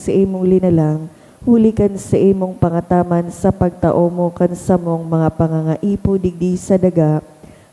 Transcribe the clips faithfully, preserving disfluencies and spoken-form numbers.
saimong linalang, huli kan saimong pangataman sa pagtao mo kan samong mga pangangaipo digdi sa daga,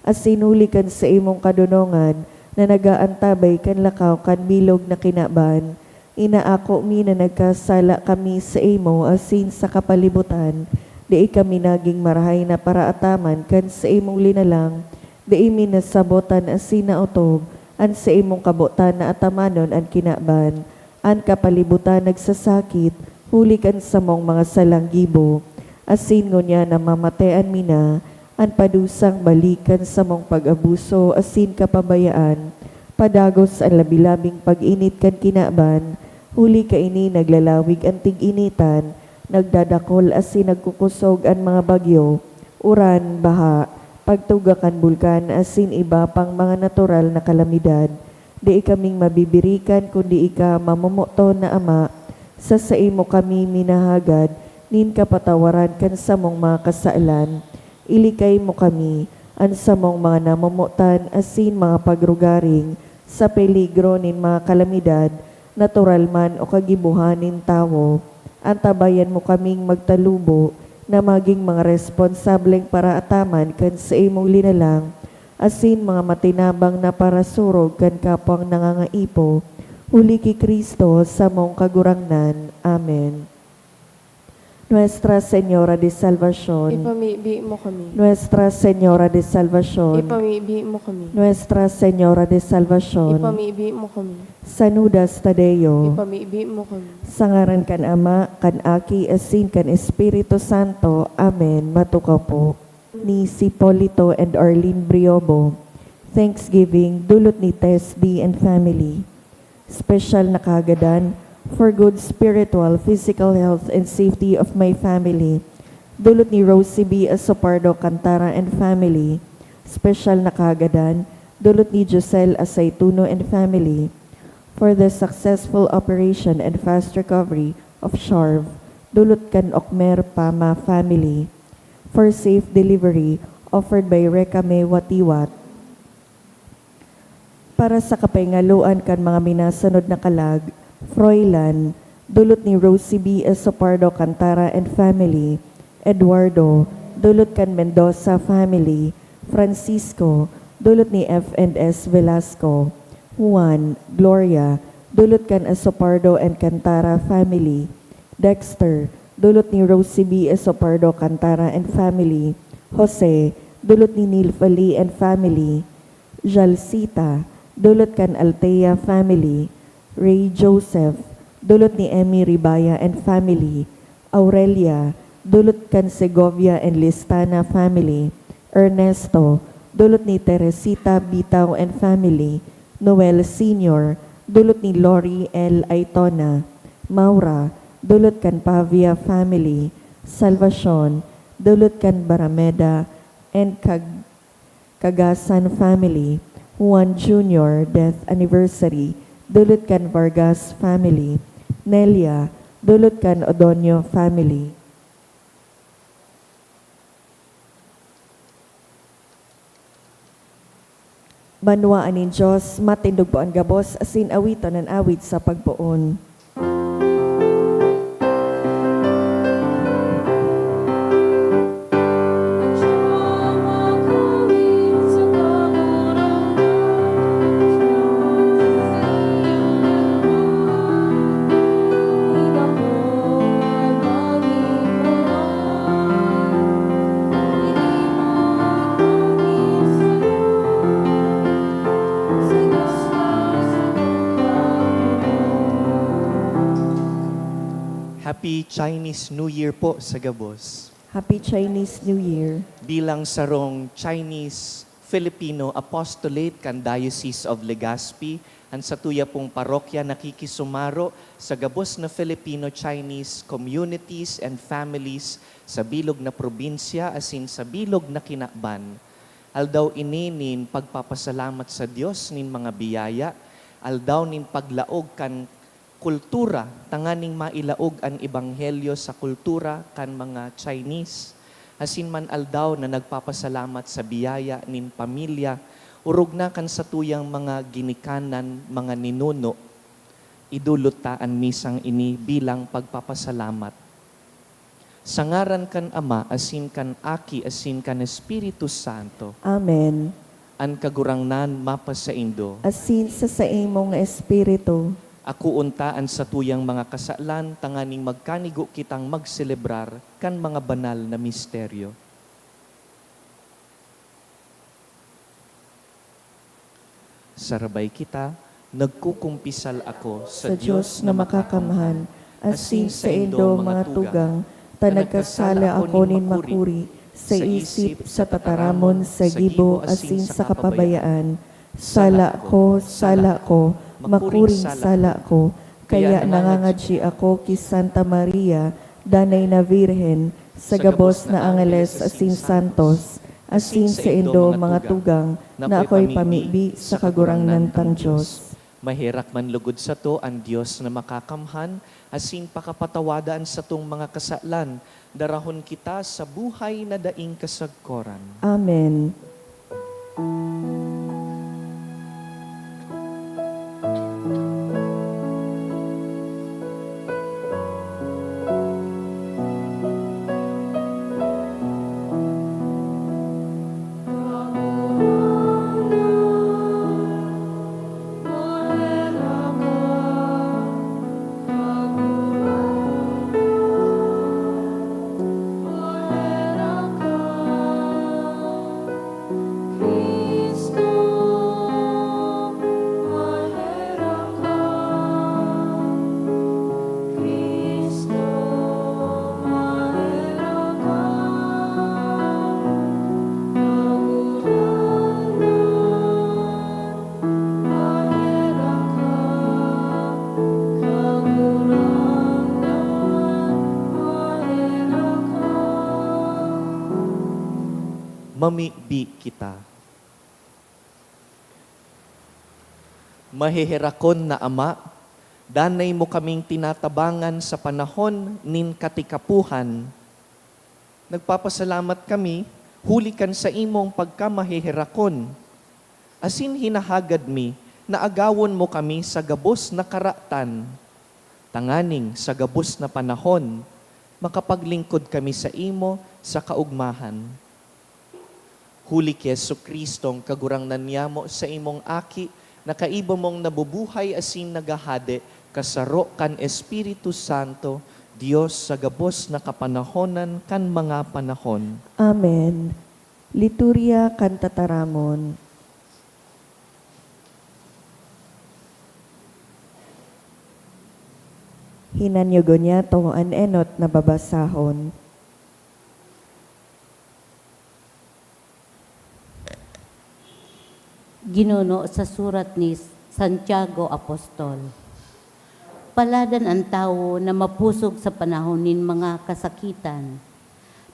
asin huli kan saimong kadonongan na nag-aantabay kan lakaw kan bilog na kinaban. Inaako mi na nagkasala kami saimo asin sa kapalibutan, dai kami nagin marahay na paraataman kan saimong linalang, dai mi nasabotan asin naotob an saimong kabotan na atamanon an kinaban. An kapalibutan nagsasakit huli kan samong mga salang gibo, asin ngunyan namamatean mi na an padusang balik kan samong pag-abuso asin kapabayaan. Padagos an labi-labing pag-init kan kinaban, huli kaini naglalawig an tig-initan, nagdadakol asin nagkukosog an mga bagyo, uran, baha, pagtuga kan bulkan asin iba pang mga natural na kalamidad. Dai kaming mabibirikan kundi ika, mamomoton na Ama, sa saimo kami minahagad nin kapatawaran kan samong mga kasalan. Ilikay mo kami, an samong mga namomotan asin mga pagrugaring, sa peligro nin mga kalamidad, natural man o kagibohan nin tawo. Antabayan mo kaming magtalubo na magin mga responsableng paraataman kan saimong linalang, asin mga matinabang na parasurog kan kapwang nangangaipo, huli ki Cristo, samong Kagurangnan. Amen. Nuestra Señora de Salvacion. Ipamibi mo kami. Nuestra Señora de Salvacion. Ipamibi mo kami. Nuestra Señora de Salvacion. Ipamibi mo kami. San Judas Tadeo. Ipamibi mo kami. Sa ngaran kan Ama, kan Aki, asin kan Espiritu Santo. Amen. Matukaw po. Ni Sipolito and Arlene Briobo. Thanksgiving, dulot ni Tess D and family. Special na kahagadan, for good spiritual, physical health and safety of my family. Dulot ni Rosie B Asopardo Cantara and family. Special na kahagadan, dulot ni Josel Aceituno and family. For the successful operation and fast recovery of Sharv, dulot kan Okmer Pama family. For safe delivery, offered by Recame Watiwat. Para sa kapahingaloan kan mga minasunod na kalag, Froilan, dulot ni Rosie B Asopardo Cantara and family, Eduardo, dulot kan Mendoza family, Francisco, dulot ni F and S Velasco, Juan, Gloria, dulot kan Asopardo and Cantara family, Dexter, dulot ni Rosie B Asopardo Cantara and family, Jose, dulot ni Nilfali and family, Jalcita, dulot kan Altea family, Ray Joseph, dulot ni Emmy Ribaya and family, Aurelia, dulot kan Segovia and Listana family, Ernesto, dulot ni Teresita Bitao and family, Noel Senior, dulot ni Lori L Aitona, Maura, dulot kan Pavia family, Salvacion, dulot kan Barameda and Kag-, Cagasan family, Juan Junior death anniversary, dulot kan Vargas family, Nelia, dulot kan Odonio family. Banwaan nin Dios, matindog po an gabos, asin awiton an awit sa pagpoon. Happy Chinese New Year po sa gabos. Happy Chinese New Year. Bilang sarong Chinese Filipino Apostolate kan Diocese of Legazpi, an satuya pong parokya nakikisumaro sa gabos na Filipino-Chinese communities and families sa bilog na probinsya asin sa bilog na kinaban. Aldaw ini nin pagpapasalamat sa Dios nin mga biyaya, aldaw nin paglaog kan kultura, tanganing mailaog an ebanghelyo sa kultura kan mga Chinese. Asin man aldaw na nagpapasalamat sa biyaya nin pamilya, orog na kan satuyang mga ginikanan, mga ninuno. Idulot ta an misang ini bilang pagpapasalamat. Sa ngaran kan Ama, asin kan Aki, asin kan Espiritu Santo. Amen. An Kagurangnan mapasaindo. Asin sa saimong espiritu. Akoon ta an satuyang mga kasalan tanganing magkanigo kitang magselebrar kan mga banal na misteryo. Sarabay kita, nagkukumpisal ako sa Dios na makakamhan, asin saindo, mga tugang, ta nagkasala ako nin makuri, sa isip, sa tataramon, sa gibo, asin sa kapabayaan. Sala ko, sala ko, makuring sala ko. Kaya nangangadyi ako ki Santa Maria, danay na Birhen, sa gabos na angeles asin santos, asin saindo, mga tugang, na ako'y pamibi sa Kagurangnan tang Dios. Maherak man lugod sato an Dios na makakamhan, asin pakapatawada an satong mga kasalan, darahon kita sa buhay na daing kasagkoran. Amen. Mamibi kita. Maheherakon na Ama, danay mo kaming tinatabangan sa panahon nin katikapohan. Nagpapasalamat kami huli kan saimong pagkamaheherakon, asin hinahagad mi na agawon mo kami sa gabos na karatan, tanganing sa gabos na panahon, makapaglingkod kami saimo sa kaogmahan. Huli ki Jesu-Cristong Kagurangnan niyamo, saimong Aki, na kaiba mong nabubuhay asin naghahade kasaro kan Espiritu Santo, Dios sa gabos na kapanahonan kan mga panahon. Amen. Liturya kan Tataramon. Hinanyogon niyato an enot na babasahon. Ginuno sa surat ni Santiago Apostol. Paladan an tawo na mapusog sa panahon nin mga kasakitan.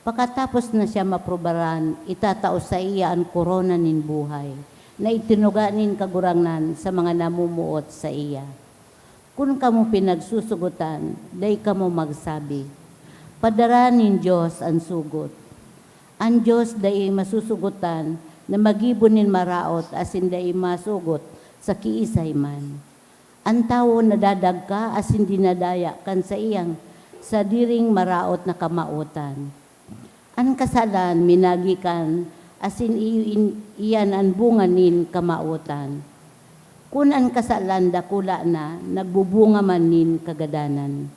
Pakatapos na siya maprobaran, itatao saiya an korona nin buhay na itinuga nin Kagurangnan sa mga namumuot saiya. Kun kamo pinagsusugotan, dai kamo magsabi, "Padara nin Dios an sugot." An Dios dai masusugotan na magibo nin maraot asin dai masugot sa kiisay man. An tawo nadadagka asin dinadaya kan saiyang sadiring maraot na kamawotan. An kasalan minagikan asin iyo in-, iyan an bunga nin kamawotan. Kun an kasalan dakula na, nagbubunga man nin kagadanan.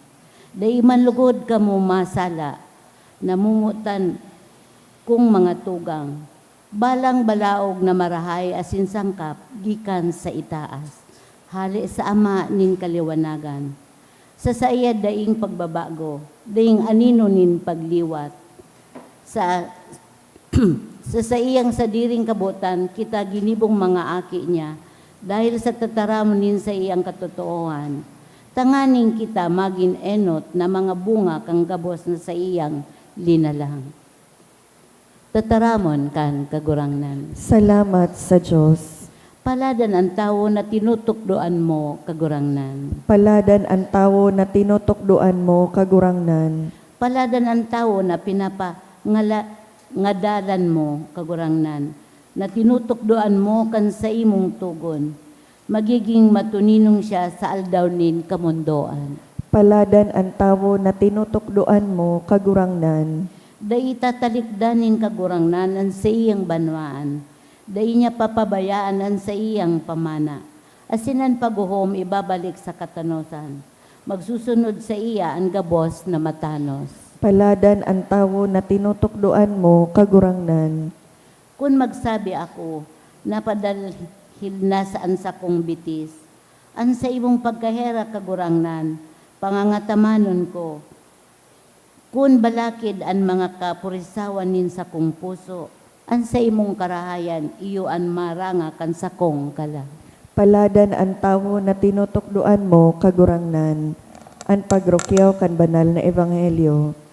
Dai man lugod kamo masala, namomotan kong mga tugang. Balang balaog na marahay asin sangkap gikan sa itaas, hale sa Ama nin kaliwanagan. Sa saiya daing pagbabago, daing anino nin pagliwat. Sa, sa saiyang sadiring kabotan, kita ginibong mga aki niya, dahil sa tataramon nin saiyang katotoohan, tanganing kita magin enot na mga bunga kan gabos na saiyang linalang. Tataramon kan Kagurangnan. Salamat sa Dios. Paladan an tawo na tinutukdoan mo, Kagurangnan. Paladan an tawo na tinutukdoan mo, Kagurangnan. Paladan an tawo na pinapangala-, ngadalan mo, Kagurangnan, na tinutukdoan mo kan saimong togon. Magiging matuninong siya sa aldaw nin kamondoan. Paladan an tawo na tinutukdoan mo, Kagurangnan. Dai tatalikdan nin Kagurangnan an saiyang banwaan. Dai niya papabayaan an saiyang pamana. Asin an paghuhom ibabalik sa katanosan. Magsusunod saiya an gabos na matanos. Paladan an tawo na tinutukdoan mo, Kagurangnan. Kun magsabi ako, "Napadalhil na sa an sakong bitis," an saimong pagkaherak, Kagurangnan, pangangatamanon ko. Kun balakid an mga kapurisawan nin sakong puso, an saimong karahayan iyo an maranga kan sakong kalag. Paladan an tawo na tinutukdoan mo, Kagurangnan, an pagrukyaw kan banal na ebanghelyo.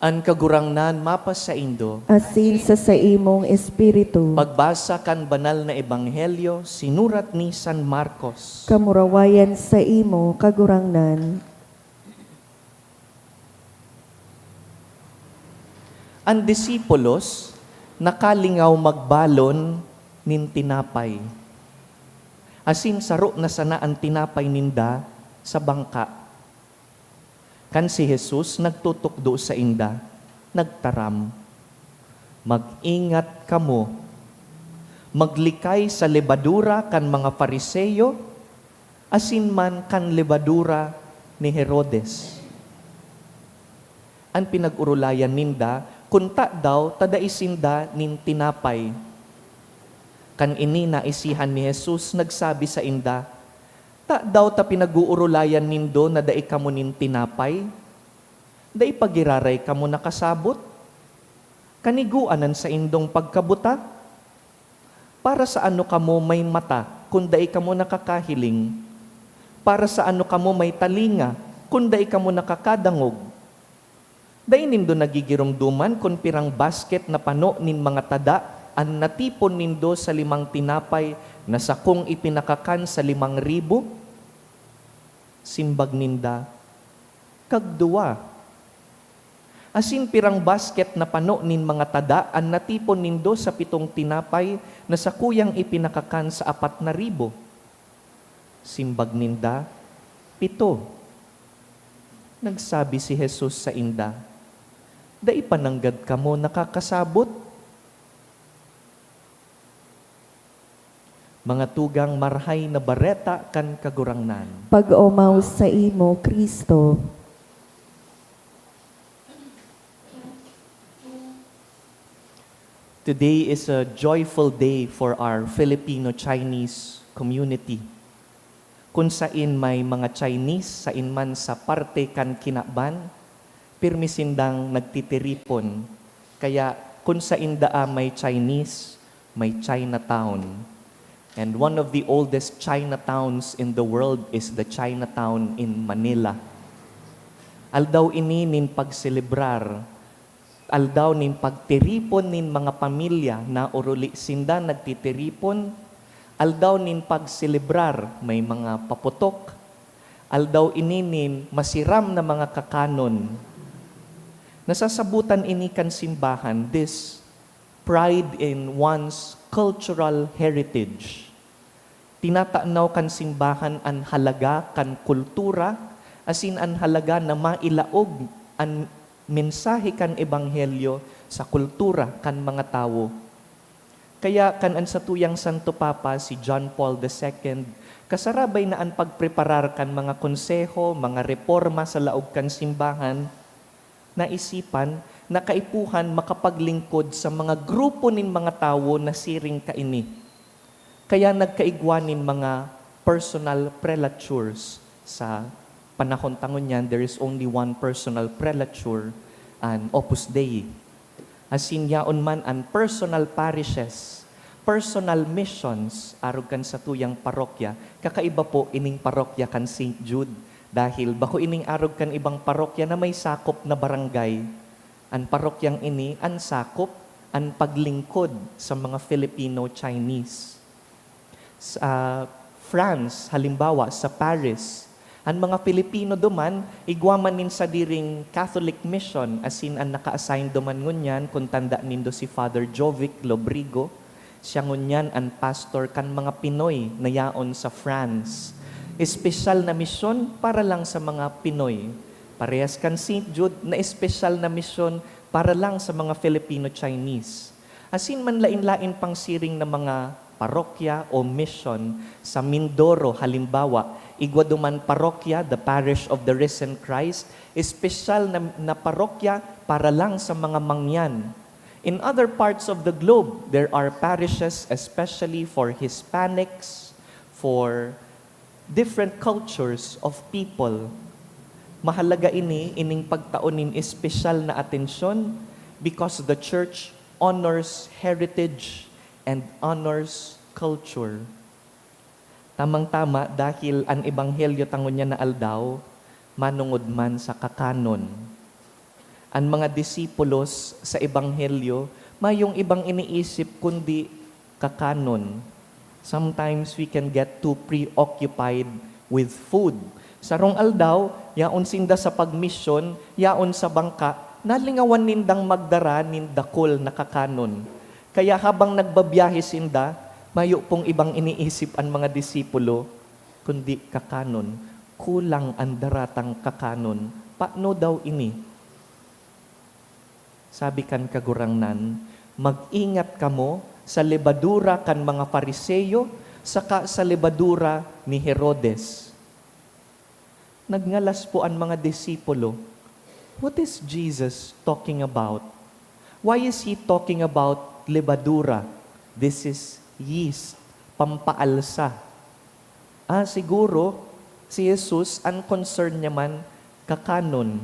An Kagurangnan mapasaindo. Asin sa saimong espiritu. Pagbasa kan Banal na Ebanghelyo sinurat ni San Marcos. Kamurawayan saimo, Kagurangnan. An disipulos nakalingaw magbalon nin tinapay, asin saro na sana an tinapay ninda sa bangka. Kan si Jesus nagtutukdo sainda, nagtaram, "Mag-ingat kamo. Maglikay sa lebadura kan mga Fariseo asin man kan lebadura ni Herodes." An pinag-orolayan ninda kun tadaw ta dai sinda nin tinapay. Kan ini naisihan ni Jesus, nagsabi sainda, "Tadaw ta pinag-oorolayan nindo na dai kamo nin tinapay? Dai pa giraray kamo nakasabot? Kanigoan an saindong pagkabuta? Para sa ano kamo may mata kun dai kamo nakakahiling? Para sa ano kamo may talinga kun dai kamo nakakadangog? Dai nindo nagigiromdoman kun pirang basket na pano nin mga tada an natipon nindo sa limang tinapay na sakong ipinakakan sa limang ribo?" Simbag ninda, "Kagduwa." "Asin pirang basket na pano nin mga tada an natipon nindo sa pitong tinapay na sakuyang ipinakakan sa apat na ribo?" Simbag ninda, "Pito." Nagsabi si Jesus sainda, "Dai pa nanggad kamo nakakasabot?" Mga tugang, Marahay na Bareta kan Kagurangnan. Pag-omaw saimo, Cristo. Today is a joyful day for our Filipino-Chinese community. Kun sain may mga Chinese sain man sa parte kan kinaban, pirmi sindang nagtitiripon. Kaya, kun sain daa may Chinese, may Chinatown. And one of the oldest Chinatowns in the world is the Chinatown in Manila. Aldaw ini nin pagselebrar, aldaw nin pagtiripon nin mga pamilya na oruli sinda nagtitiripon, aldaw nin pagselebrar, may mga paputok, aldaw ini nin masiram na mga kakanon. Nasasabotan ini kan simbahan, this pride in one's cultural heritage. Tinatanaw kan simbahan an halaga kan kultura asin an halaga na mailaog an mensahe kan ebanghelyo sa kultura kan mga tawo. Kaya kan an satuyang Santo Papa, si John Paul the Second, kasarabay na an pagpreparar kan mga konseho, mga reporma sa laog kan simbahan, naisipan na kaipuhan makapaglingkod sa mga grupo nin mga tawo na siring kaini. Kaya nagkaigwa nin mga personal prelatures. Sa panahon ta ngunyan, there is only one personal prelature, an Opus Dei. Asin yaon man an personal parishes, personal missions arog kan satuyang parokya, kakaiba po ining parokya kan Saint Jude, dahil bako ining arog kan ibang parokya na may sakop na barangay. An parokyang ini, an sakop, an paglingkod sa mga Filipino-Chinese. Sa France, halimbawa, sa Paris, an mga Filipino duman, igwa man nin sadiring Catholic mission, asin an naka-assign duman ngunyan, kun tanda nindo si Father Jovic Lobrigo, siya ngunyan an pastor kan mga Pinoy na yaon sa France. Espesyal na misyon para lang sa mga Pinoy. Parehas kan Saint Jude na espesyal na misyon para lang sa mga Filipino-Chinese. Asin manlaen-laen pang siring na mga parokya o misyon sa Mindoro, halimbawa, igwa duman parokya, the Parish of the Risen Christ, espesyal na, na parokya para lang sa mga mangyan. In other parts of the globe, there are parishes especially for Hispanics, for different cultures of people. Mahalaga ini, ining pagtao nin espesyal na atensyon, because the church honors heritage and honors culture. Tamang-tama, dahil an ebanghelyo ta ngunyan na aldaw manongod man sa kakanon. An mga disipulos sa ebanghelyo mayong ibang iniisip kundi kakanon. Sometimes we can get too preoccupied with food. Sarong aldaw, yaon sinda sa pagmisyon, yaon sa bangka, nalingawan nindang magdara nin dakul na kakanon. Kaya habang nagbabiyahe sinda, mayo pong ibang iniisip an mga disipulo, kundi kakanon. Kulang an daratang kakanon. Paano daw ini? Sabi kan Kagurangnan, "Mag-ingat kamo sa lebadura kan mga Fariseo saka sa lebadura ni Herodes." Nagngalas po an mga disipulo. What is Jesus talking about? Why is he talking about lebadura? This is yeast, pampaalsa. Ah, siguro, si Jesus, an concern niya man, kakanon.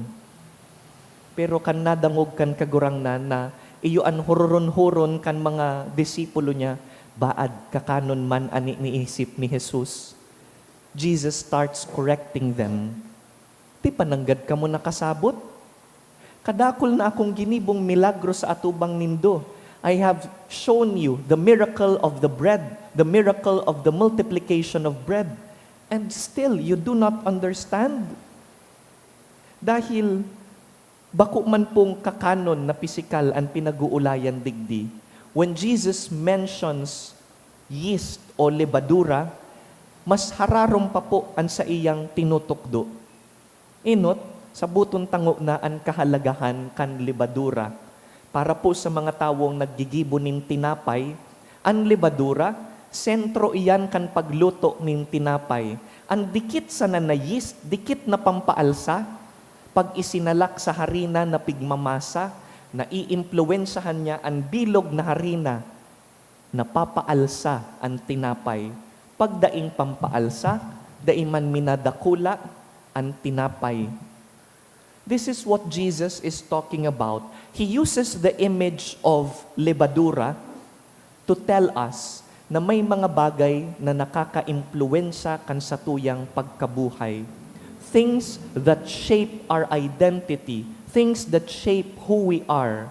Pero kan nadangog kan Kagurangnan na iyo an hururon-huron kan mga disipulo niya, baad kakanon man an iniisip ni Jesus. Jesus starts correcting them. Di pa nanggad kamo nakasabot? Kadakul na akong ginibong milagro sa atubang nindo. I have shown you the miracle of the bread, the miracle of the multiplication of bread, and still you do not understand. Dahil bako man pong kakanon na pisikal an pinag-uulayan digdi, when Jesus mentions yeast o lebadura, mas hararom pa po an saiyang tinutukdo. Enot, saboton ta ngona an kahalagahan kan lebadura. Para po sa mga tawong naggigibo nin tinapay, an lebadura, sentro iyan kan pagluto nin tinapay. An dikit sana na yeast, dikit na pampaalsa, pag isinalak sa harina na pigmamasa, naiimpluwensyahan niya an bilog na harina. Napapaalsa an tinapay. Pagdaing pampaalsa, dai man minadakula an tinapay. This is what Jesus is talking about. He uses the image of lebadura to tell us na may mga bagay na nakakaimpluwensya kan satuyang pagkabuhay. Things that shape our identity, things that shape who we are.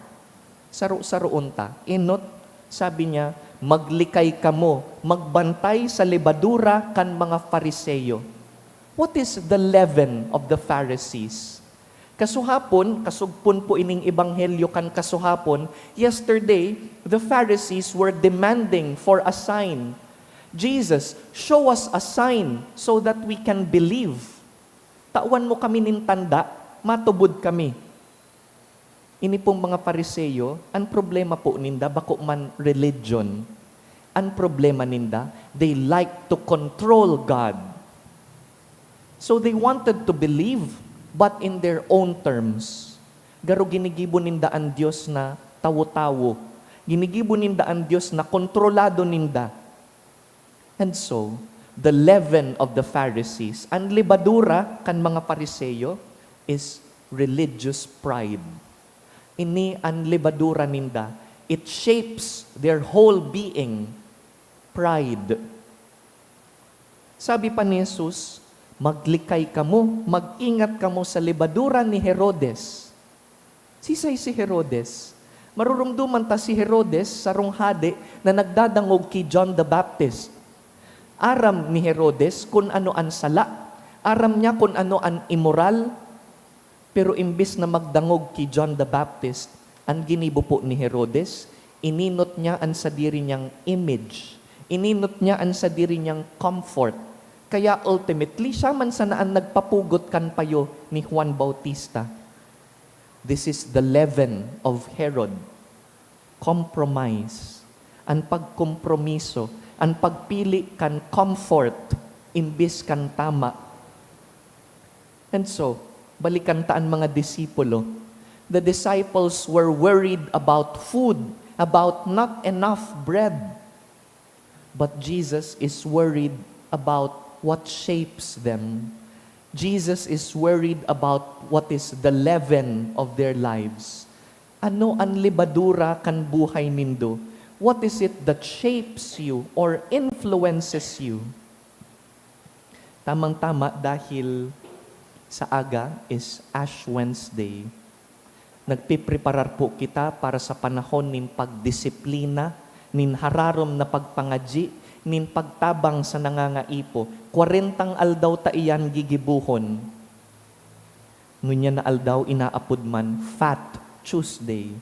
Saro-saroon ta. Enot, sabi niya, "Maglikay kamo, magbantay sa lebadura kan mga Fariseo." What is the leaven of the Pharisees? Kasuhapon, kasugpon po ining ebanghelyo kan kasuhapon, yesterday, the Pharisees were demanding for a sign. "Jesus, show us a sign so that we can believe." Tawan mo kami nin tanda, matubod kami. Ini pong mga Fariseo, an problema po ninda bako man religion. An problema ninda, they like to control God. So they wanted to believe, but in their own terms. Garo ginigibo ninda an Dios na tawo-tawo. Ginigibo ninda an Dios na kontrolado ninda. And so, the leaven of the Pharisees, an lebadura kan mga Fariseo, is religious pride. Ini an lebadura ninda. It shapes their whole being. Pride. Sabi pa ni Jesus, "Maglikay kamo, mag-ingat kamo sa lebadura ni Herodes." Sisay si Herodes? Marurumduman ta si Herodes, sarong hade na nagdadangog ki John the Baptist. Aram ni Herodes kun ano an sala. Aram niya kun ano an imoral. Pero imbes na magdangog ki John the Baptist, an ginibo po ni Herodes, ininot niya an sadiri niyang image. Ininot niya an sadiri niyang comfort. Kaya ultimately, siya man sana an nagpapugot kan payo ni Juan Bautista. This is the leaven of Herod. Compromise. An pagkompromiso, an pagpili kan comfort imbis kan tama. And so, balikan ta an mga disipulo. The disciples were worried about food, about not enough bread. But Jesus is worried about what shapes them. Jesus is worried about what is the leaven of their lives. Ano an lebadura kan buhay nindo? What is it that shapes you or influences you? Tamang-tama dahil sa aga is Ash Wednesday. Nagpipreparar po kita para sa panahon nin pagdisiplina, nin hararom na pagpangadyi, nin pagtabang sa nangangaipo. Kwarentang aldaw ta iyan gigibohon. Ngunyan na aldaw inaapod man Fat Tuesday.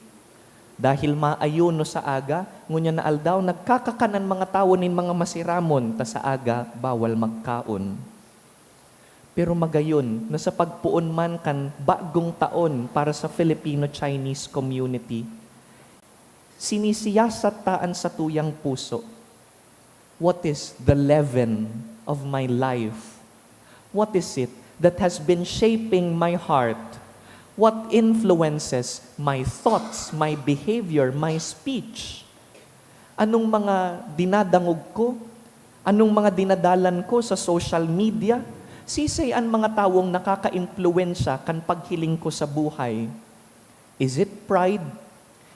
Dahil maayuno sa aga, ngunyan na aldaw nagkakakan an mga tawo nin mga masiramon, ta sa aga bawal magkaon. Pero magayon na sa pagpoon man kan bagong taon para sa Filipino-Chinese community, sinisiyasat ta an satuyang puso. What is the leaven of my life? What is it that has been shaping my heart? What influences my thoughts, my behavior, my speech? Anong mga dinadangog ko? Anong mga dinadalan ko sa social media? Sisay an mga tawong nakakaimpluwensya kan paghiling ko sa buhay? Is it pride?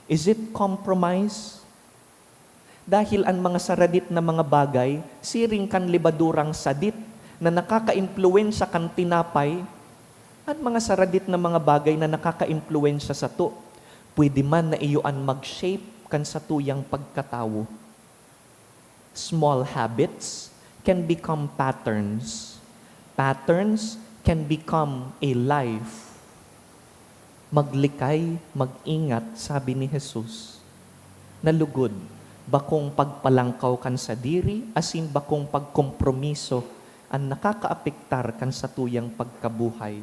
Is it compromise? Dahil an mga saradit na mga bagay, siring kan lebadurang sadit na nakakaimpluwensya kan tinapay, an mga saradit na mga bagay na nakakaimpluwensya sato, pwede man na iyo an mag-shape kan satuyang pagkatawo. Small habits can become patterns. Patterns can become a life. Maglikay, mag-ingat, sabi ni Jesus. Na lugod, bakong pagpalangkaw kan sadiri asin bakong pagkompromiso an nakakaapektar kan satuyang pagkabuhay.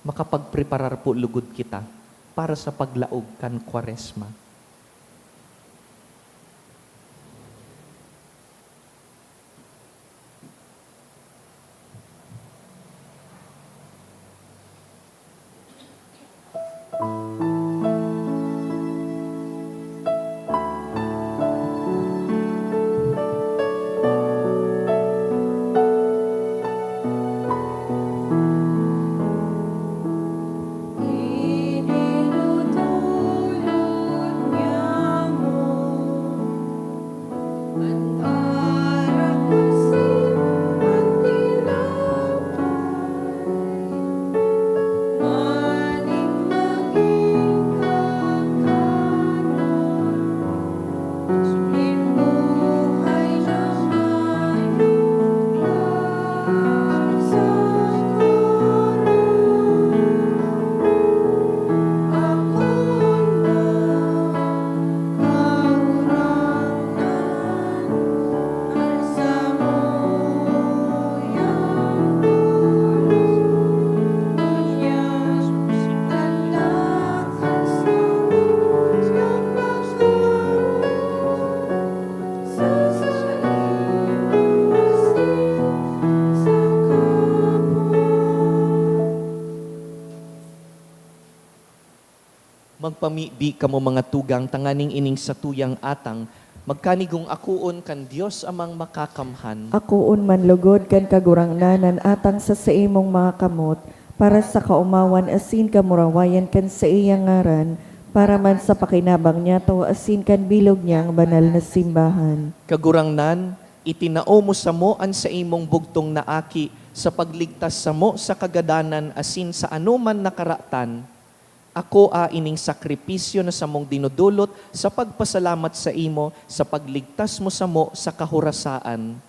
Makapagpreparar po lugod kita para sa paglaog kan Kwaresma. Magpamibi kamo, mga tugang, tanganing ining satuyang atang magkanigong akoon kan Dios Amang Makakamhan. Akoon man lugod kan Kagurangnan an atang sa saimong mga kamot, para sa kaomawan asin kamurawayan kan saiyang ngaran, Para man sa pakinabang niyato asin kan bilog niyang banal na simbahan. Kagurangnan, itinao mo samo an saimong bugtong na Aki sa pagligtas samo sa kagadanan asin sa anoman na karatan. Akoa ining sakripisyo na samong dinodolot sa pagpasalamat saimo sa pagligtas mo samo sa kahorasaan.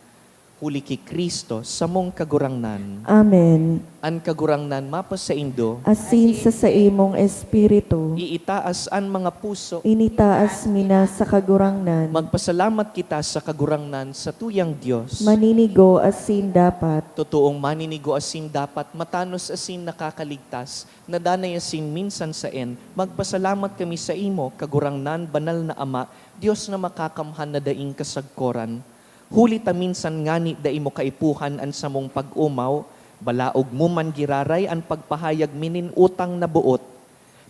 Huli ki Cristo, samong Kagurangnan. Amen. An Kagurangnan mapasaindo. Asin sa saimong espiritu. Iitaas an mga puso. Initaas mi na sa Kagurangnan. Magpasalamat kita sa Kagurangnan, satuyang Dios. Maninigo asin dapat. Totoong maninigo asin dapat, matanos asin nakakaligtas, na danay asin minsan saen, magpasalamat kami saimo, Kagurangnan, Banal na Ama, Dios na makakamhan na daing kasagkoran. Huli ta minsan ngani dai mo kaipuhan an samong pag-omaw, balaog mo man giraray an pagpahayag mi nin utang na boot.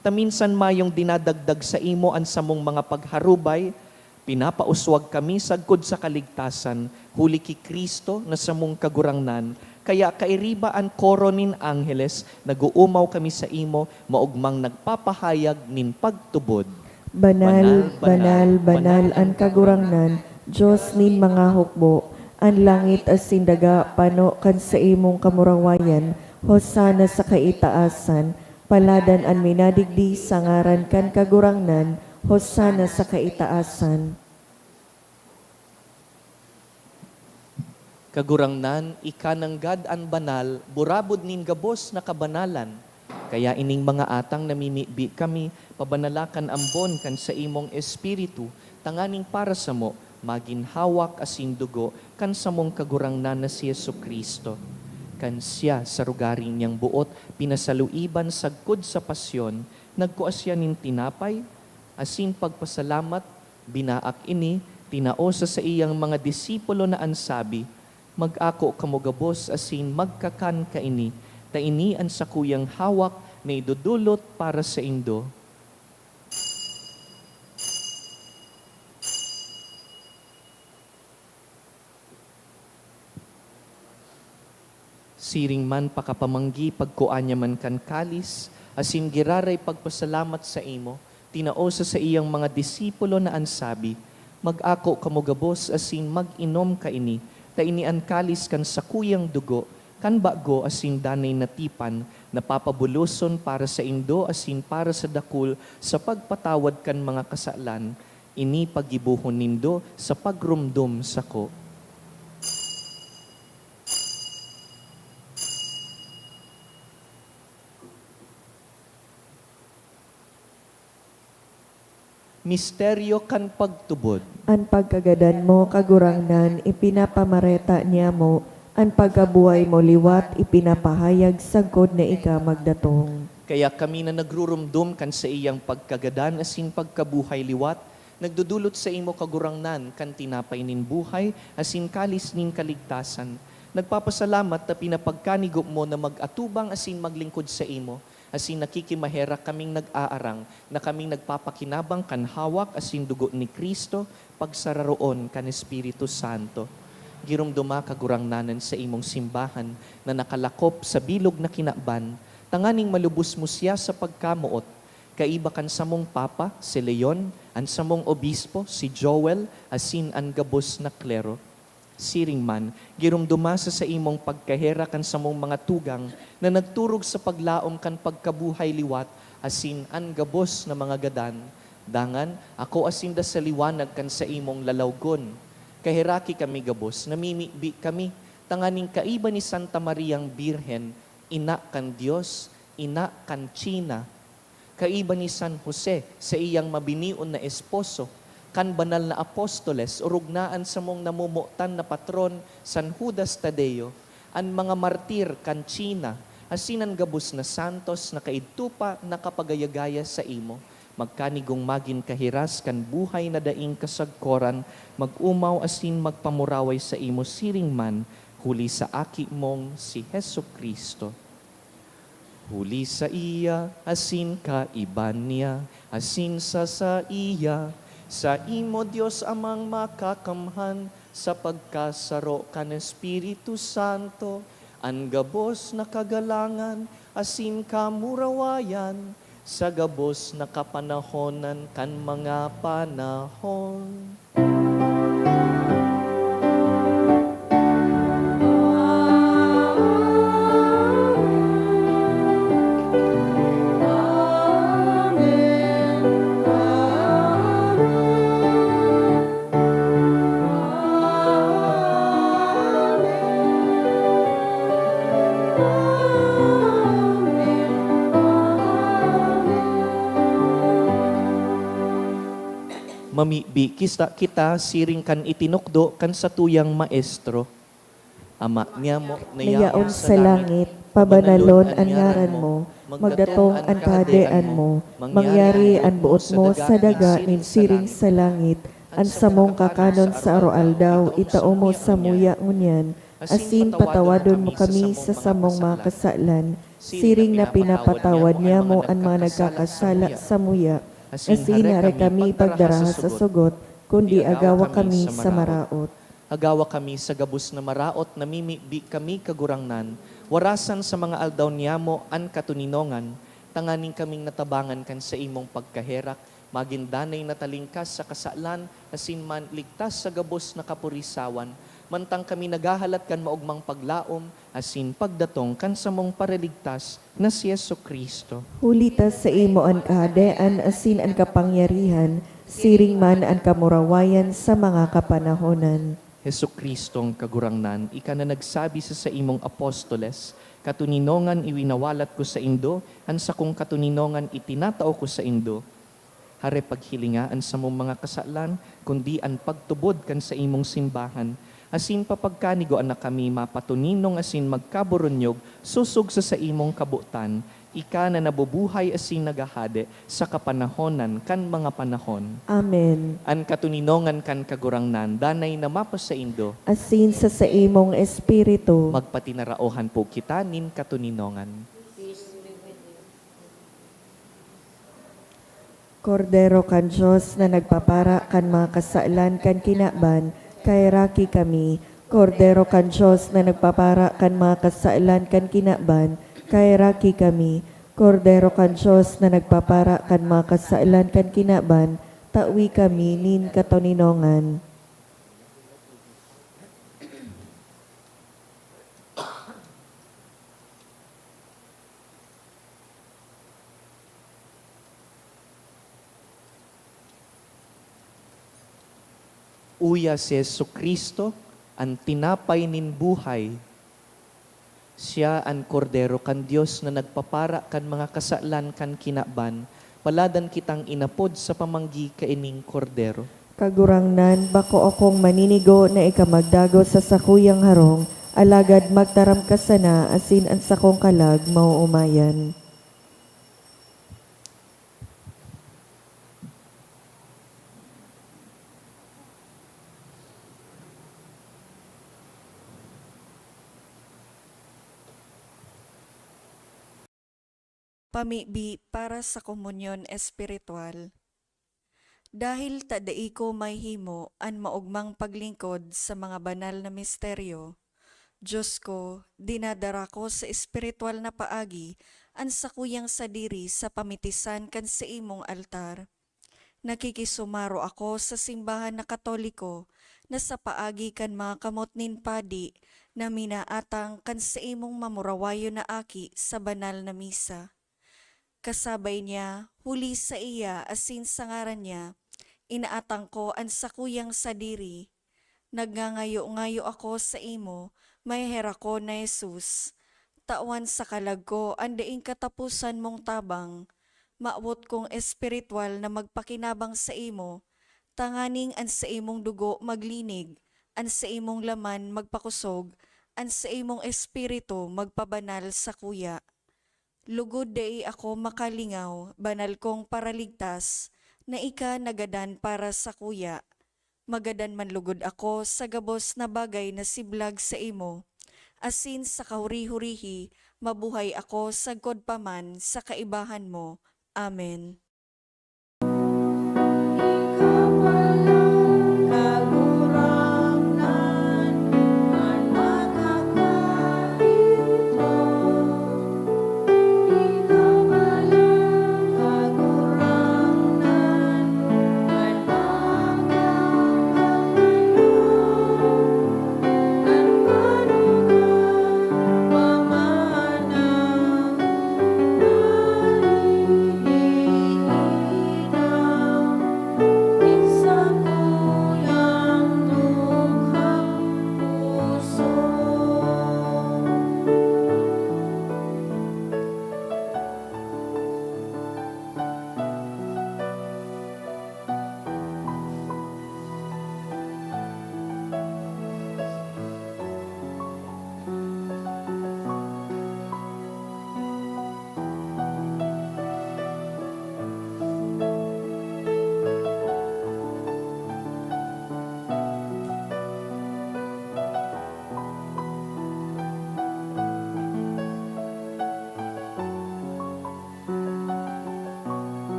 Ta minsan mayong dinadagdag saimo an samong mga pagharubay, pinapauswag kami sagkod sa kaligtasan, huli ki Cristo na samong Kagurangnan. Kaya kairiba an koro nin angheles, nag-oomaw kami saimo, maogmang nagpapahayag nin pagtubod. Banal, banal, banal an Kagurangnan, Dios nin mga hukbo. An langit asin daga pano kan saimong kamurawayan. Hosana sa kaitaasan. Paladan an minadigdi sa ngaran kan Kagurangnan. Hosana sa kaitaasan. Kagurangnan, ika nanggad an banal, burabod nin gabos na kabanalan. Kaya ining mga atang namimibi kami, pabanala kan ambon kan saimong Espiritu, tanganing para samo, magin hawak asin dugo kan samong Kagurangnan na si Jesu-Cristo. Kan siya, sa rugari niyang boot, pinasaluiban sagkod sa pasyon, nagkua siya nin tinapay, asin pagpasalamat, binaak ini, tinao sa saiyang mga disipulo na an sabi, "Mag-ako kamo gabos asin magkakan kaini, ta ini an sakuyang hawak na idodolot para saindo." Siring man pakapamanggi, pagkua niya man kan kalis, asin giraray pagpasalamat saimo, tinao sa saiyang mga disipulo na an sabi, "Mag-ako kamo gabos asin mag-inom kaini, ta ini an kalis kan sakuyang dugo, kan bago asin danay na tipan, na papabuloson para saindo asin para sa dakul sa pagpatawad kan mga kasalan. Ini paggibohon nindo sa pagromdom sako." Misteryo kan pagtubod. An pagkagadan mo, Kagurangnan, ipinapamareta niamo, an pagkabuhay mo liwat ipinapahayag sagkod na ika magdatong. Kaya kami na nagruromdom kan saiyang pagkagadan asin pagkabuhay liwat, nagdodolot saimo, Kagurangnan, kan tinapay nin buhay asin kalis nin kaligtasan. Nagpapasalamat ta pinapagkanigo mo na mag-atubang asin maglingkod saimo, asin nakikimaherak kaming nag-aarang na kaming nagpapakinabang kan hawak asin dugo ni Cristo, pagsararoon kan Espiritu Santo. Giromdoma, Kagurangnan, an saimong simbahan na nakalakop sa bilog na kinaban, tanganing malubos mo siya sa pagkamoot, kaiba kan samong Papa, si Leon, an samong Obispo, si Joel, asin an gabos na klero. Siring man, giromdoma sa saimong pagkaherak an samong mga tugang na nagturog sa paglaom kan pagkabuhay liwat asin an gabos na mga gadan. Dangan, akoa sinda sa liwanag kan saimong lalawgon. Kaheraki kami gabos, namimibi kami, tanganing kaiba ni Santa Mariang Birhen, ina kan Dios, ina kan China, kaiba ni San Jose, saiyang mabinion na esposo, kan banal na apostoles, orog na an samong namomotan na patron, San Judas Tadeo, an mga martir kan China, asin an gabos na santos na kaidto pa nakapagayagaya saimo, magkanigong magin kahiras kan buhay na daing kasagkoran, mag-omaw asin magpamuraway saimo siring man, huli sa Aki mong si Jesu-Cristo. Huli saiya, asin kaiba niya, asin sa saiya, saimo, Dios Amang Makakamhan, sa pagkasaro kan Espiritu Santo, an gabos na kagalangan asin kamurawayan, Sa gabos na kapanahonan kan mga panahon. Mamibi kisa kita siring kan itinukdo kan satuyang maestro. Ama niamo na yaon sa langit, pabanalon an ngaran mo, magdatong an kahadean mo, mangyari an boot mo sa daga nin siring sa langit. An samong kakanon sa aroaldaw, itao mo samuya ngunyan, asin patawadon mo kami sa samong mga kasalan, siring na pinapatawad niamo an mga nagkakasala samuya, asin hare kami pagdaraha sa sugot, kundi agawa kami sa maraot. Agawa kami sa gabos na maraot, namimibi kami, Kagurangnan, warasan sa mga aldaw niamo an katoninongan, tanganing kaming natabangan kan saimong pagkaherak, magin danay na talingkas sa kasalan, asin man ligtas sa gabos na kapurisawan, mantang kami naghahalat kan maogmang paglaom asin pagdatong kan samong Paraligtas na si Jesu-Cristo. Huli ta saimo an kahadean asin an kapangyarihan, siring man an kamurawayan sa mga kapanahonan. Jesu-Cristong Kagurangnan, ika na nagsabi sa saimong apostoles, "Katoninongan iwinawalat ko saindo, an sakong katoninongan itinatao ko saindo." Hare paghilinga an samong mga kasalan, kundi an pagtubod kan saimong simbahan, asin papagkanigoan na kami mapatoninong asin magkaburunyog sosog sa saimong kabotan, ika na nabubuhay asin naghahade sa kapanahonan kan mga panahon. Amen. An katoninongan kan Kagurangnan danay na mapasaindo. Asin sa saimong espiritu. Magpatinaraohan po kita nin katoninongan. Kordero kan Dios na nagpapara kan mga kasalan kan kinaban, kaheraki kami. Kordero kan Dios na nagpapara kan mga kasalan kan kinaban, kaheraki kami. Kordero kan Dios na nagpapara kan mga kasalan kan kinaban, tawi kami nin katoninongan. Uya si Jesu-Cristo, an tinapay nin buhay. Siya an Kordero kan Dios na nagpapara kan mga kasalan kan kinaban. Paladan kitang inapod sa pamanggi kaining Kordero. Kagurangnan, bako akong maninigo na ika magdagos sa sakuyang harong, alagad magtaram ka sana asin an sakong kalag maoomayan. Pamibi para sa komunyon espiritual. Dahil ta dai ko mahimo an maogmang paglingkod sa mga banal na misteryo, Dios ko, dinadara ko sa espiritual na paagi an sakuyang sadiri sa pamitisan kan saimong altar. Nakikisumaro ako sa simbahan na Katoliko na sa paagi kan mga kamot nin padi na minaatang kan saimong mamurawayon na aki sa banal na misa. Kasabay niya, huli saiya asin sa ngaran niya, inaatang ko an sakuyang sadiri. Nagngangayo-ngayo ako saimo, maheherakon na Jesus. Tawan sa kalag ko an daing kataposan mong tabang. Mawot kong espiritual na magpakinabang saimo, tanganing an saimong dugo maglinig, an saimong laman magpakosog, an saimong espiritu magpabanal sakuya. Lugod dai ako makalingaw, banal kong Paraligtas, na ika nagadan para sakuya. Magadan man lugod ako sa gabos na bagay na siblag saimo, asin sa kahuri-hurihi mabuhay ako sagkod pa man sa kaibahan mo. Amen.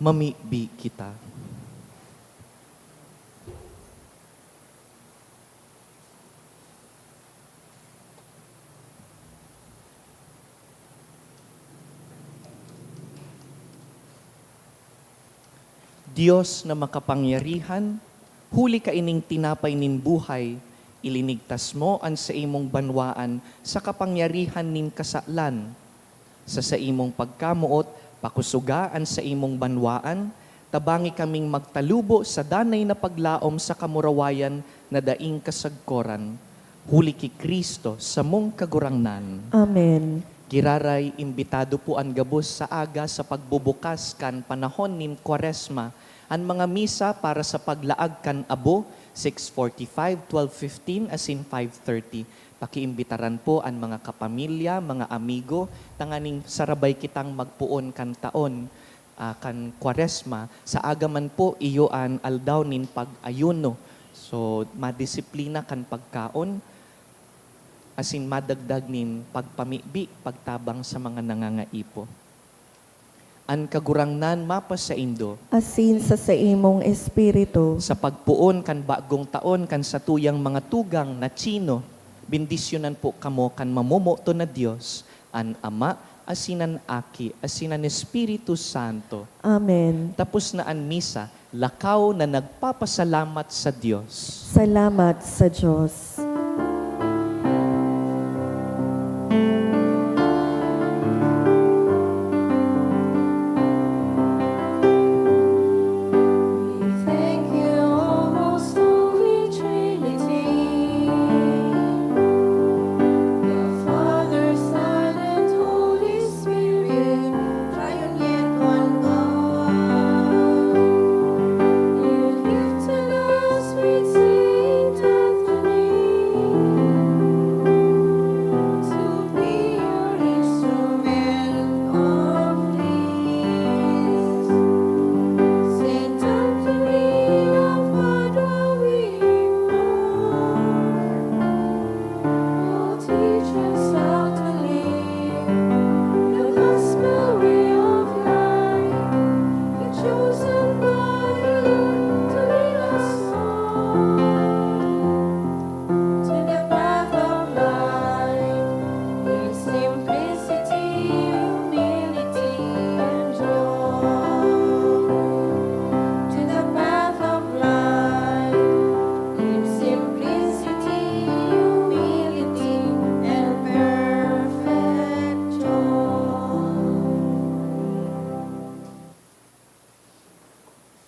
Mamibi kita. Dios na makapangyarihan, huli kaining tinapay nin buhay, ilinigtas mo an saimong banwaan sa kapangyarihan nin kasalan. Sa saimong pagkamoot, pakusoga an saimong banwaan, tabangi kaming magtalubo sa danay na paglaom sa kamurawayan na daing kasagkoran. Huli ki Cristo, samong Kagurangnan. Amen. Giraray, imbitado po an gabos sa aga sa pagbubukas kan panahon nin Kwaresma. An mga misa para sa paglaag kan abo, six forty-five, twelve fifteen, asin five thirty. Pakiimbitaran po an mga kapamilya, mga amigo, tanganing sarabay kitang magpoon kan taon, ah, kan Kwaresma. Sa aga man po, iyo an aldaw nin pag-ayuno. So, madisiplina kan pagkaon, asin madagdag nin pagpamibi, pagtabang sa mga nangangaipo. An Kagurangnan mapasaindo. Asin sa saimong espiritu. Sa pagpoon kan bagong taon kan satuyang mga tugang na Chino, bendisyonan po kamo kan mamomoton na Dios, an Ama, asin an Aki, asin an Espiritu Santo. Amen. Tapos na an misa, lakaw na nagpapasalamat sa Dios. Salamat sa Dios.